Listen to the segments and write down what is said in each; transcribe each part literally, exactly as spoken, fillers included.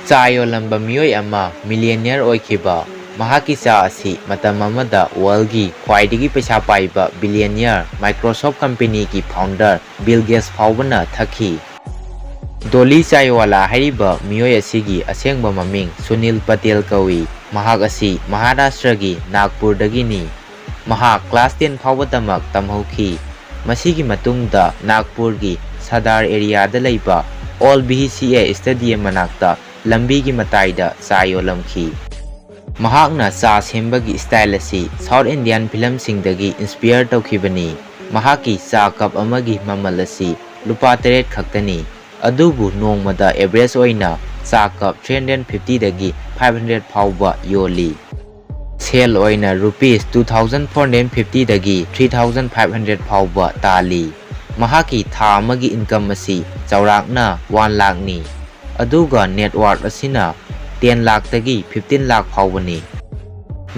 ꯆꯥ ꯌꯣꯜꯂꯝꯕ ꯃꯤꯑꯣꯏ ꯑꯃ ꯃꯤꯂꯤꯌꯅꯤꯌꯔ ꯑꯣꯏꯈꯤꯕ꯫ ꯃꯍꯥꯛꯀꯤ ꯆꯥ ꯑꯁꯤ ꯃꯇꯝ ꯑꯃꯗ ꯋꯥꯔꯜꯒꯤ ꯈ꯭ꯋꯥꯏꯗꯒꯤ ꯄꯩꯁꯥ ꯄꯥꯏꯕ ꯕꯤꯂꯤꯌꯅꯤꯌꯔ Microsoft ꯀꯝꯄꯦꯅꯤꯒꯤ ꯐꯥꯎꯟꯗꯔ ꯕꯤꯜ ꯒꯦꯠꯁ ꯐꯥꯎꯕꯅ ꯊꯛꯈꯤ꯫ ꯗꯣꯂꯤ ꯆꯥꯏꯋꯥꯂꯥ ꯍꯥꯏꯔꯤꯕ ꯃꯤꯑꯣꯏ ꯑꯁꯤꯒꯤ ꯑꯁꯦꯡꯕ ꯃꯃꯤꯡ ꯁꯨꯅꯤꯜ ꯄꯇꯦꯜ ꯀꯧꯏ꯫ ꯃꯍꯥꯛ ꯑꯁꯤ ꯃꯍꯥꯔꯥꯁꯇ꯭ꯔꯒꯤ ꯅꯥꯒꯄꯨꯔꯗꯒꯤꯅꯤ꯫ ꯃꯍꯥꯛ ꯀ꯭ꯂꯥꯁ ꯇꯦꯟ ꯐꯥꯎꯕꯗꯃꯛ ꯇꯝꯍꯧꯈꯤ꯫ ꯃꯁꯤꯒꯤ ꯃꯇꯨꯡꯗ ꯅꯥꯒꯄꯨꯔꯒꯤ ꯁꯗꯥꯔ ꯑꯦꯔꯤꯌꯥꯗ ꯂꯩꯕ ꯑꯣꯜ ꯚꯤ ꯁꯤ ꯑꯦ ꯁ꯭ꯇꯦꯗꯤꯌꯝ ꯃꯅꯥꯛꯇ ꯂꯝꯕꯤꯒꯤ ꯃꯇꯥꯏꯗ ꯆꯥ ꯌꯣꯜꯂꯝꯈꯤ꯫ ꯃꯍꯥꯛꯅ ꯆꯥ ꯁꯦꯝꯕꯒꯤ ꯁ꯭ꯇꯥꯏꯜ ꯑꯁꯤ ꯁꯥꯎꯠ ꯏꯟꯗꯤꯌꯥꯟ ꯐꯤꯂꯝꯁꯤꯡꯗꯒꯤ ꯏꯟꯁꯄꯤꯌꯔ ꯇꯧꯈꯤꯕꯅꯤ꯫ ꯃꯍꯥꯛꯀꯤ ꯆꯥ ꯀꯞ ꯑꯃꯒꯤ ꯃꯃꯜ ꯑꯁꯤ ꯂꯨꯄꯥ ꯇꯔꯦꯠ ꯈꯛꯇꯅꯤ, ꯑꯗꯨꯕꯨ ꯅꯣꯡꯃꯗ ꯑꯦꯚꯔꯦꯖ ꯑꯣꯏꯅ ꯆꯥ ꯀꯞ three hundred fifty ꯗꯒꯤ five hundred ꯐꯥꯎꯕ ꯌꯣꯜꯂꯤ꯫ ꯁꯦꯜ ꯑꯣꯏꯅ rupees two thousand four hundred fifty ꯗꯒꯤ three thousand five hundred ꯐꯥꯎꯕ ꯇꯥꯜꯂꯤ꯫ ꯃꯍꯥꯛꯀꯤ ꯊꯥ ꯑꯃꯒꯤ ꯏꯟꯀꯝ ꯑꯁꯤ ꯆꯥꯎꯔꯥꯛꯅ ꯋꯥꯟ ꯂꯥꯈꯅꯤ, ꯑꯗꯨꯒ ꯅꯦꯠ ꯋꯥꯔꯊ ꯑꯁꯤꯅ ꯇꯦꯟ ꯂꯥꯈꯇꯒꯤ ꯐꯤꯐꯇꯤꯟ ꯂꯥꯈ ꯐꯥꯎꯕꯅꯤ꯫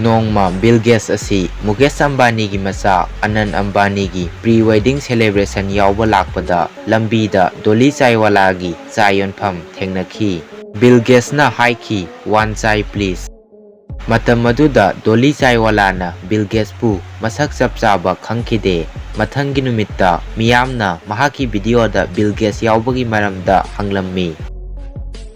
ꯅꯣꯡꯃ ꯕꯤꯜ ꯒꯦꯠꯁ ꯑꯁꯤ ꯃꯨꯀꯦꯁ ꯑꯝꯕꯥꯅꯤꯒꯤ ꯃꯆꯥ ꯑꯅꯟ ꯑꯝꯕꯥꯅꯤꯒꯤ ꯄ꯭ꯔꯤ ꯋꯦꯗꯤꯡ ꯁꯦꯂꯦꯕ꯭ꯔꯦꯁꯟ ꯌꯥꯎꯕ ꯂꯥꯛꯄꯗ ꯂꯝꯕꯤꯗ ꯗꯣꯂꯤ ꯆꯥꯏꯋꯥꯂꯥꯒꯤ ꯆꯥ ꯌꯣꯟꯐꯝ ꯊꯦꯡꯅꯈꯤ꯫ ꯕꯤꯜ ꯒꯦꯠꯁꯅ ꯍꯥꯏꯈꯤ, "One chai please." ꯃꯇꯝ ꯑꯗꯨꯗ ꯗꯣꯂꯤ ꯆꯥꯏꯋꯥꯂꯥꯅ ꯕꯤꯜ ꯒꯦꯠꯁꯄꯨ ꯃꯁꯛ ꯆꯞ ꯆꯥꯕ ꯈꯪꯈꯤꯗꯦ꯫ ꯃꯊꯪꯒꯤ ꯅꯨꯃꯤꯠꯇ ꯃꯤꯌꯥꯝꯅ ꯃꯍꯥꯛꯀꯤ ꯚꯤꯗꯤꯑꯣꯗ ꯕꯤꯜ ꯒꯦꯠꯁ ꯌꯥꯎꯕꯒꯤ ꯃꯔꯝꯗ ꯍꯪꯂꯝꯃꯤ꯫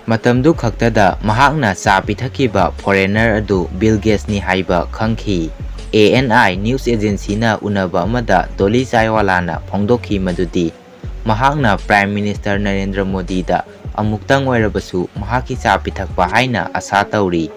ꯃꯇꯝꯗꯨ ꯈꯛꯇꯗ ꯃꯍꯥꯛꯅ ꯆꯥ ꯄꯤꯊꯛꯈꯤꯕ ꯐꯣꯔꯦꯅꯔ ꯑꯗꯨ ꯕꯤꯜ ꯒꯦꯠꯁꯅꯤ ꯍꯥꯏꯕ ꯈꯪꯈꯤ꯫ ꯑꯦ ꯑꯦꯟ ꯑꯥꯏ ꯅ꯭ꯌꯨꯁ ꯑꯦꯖꯦꯟꯁꯤꯅ ꯎꯅꯕ ꯑꯃꯗ ꯗꯣꯂꯤ ꯆꯥꯏꯋꯥꯂꯥꯅ ꯐꯣꯡꯗꯣꯛꯈꯤ ꯃꯗꯨꯗꯤ ꯃꯍꯥꯛꯅ ꯄ꯭ꯔꯥꯏꯝ ꯃꯤꯅꯤꯁꯇꯔ ꯅꯔꯦꯟꯗ꯭ꯔ ꯃꯣꯗꯤꯗ ꯑꯃꯨꯛꯇꯪ ꯑꯣꯏꯔꯕꯁꯨ ꯃꯍꯥꯛꯀꯤ ꯆꯥ ꯄꯤꯊꯛꯄ ꯍꯥꯏꯅ ꯑꯁꯥ ꯇꯧꯔꯤ꯫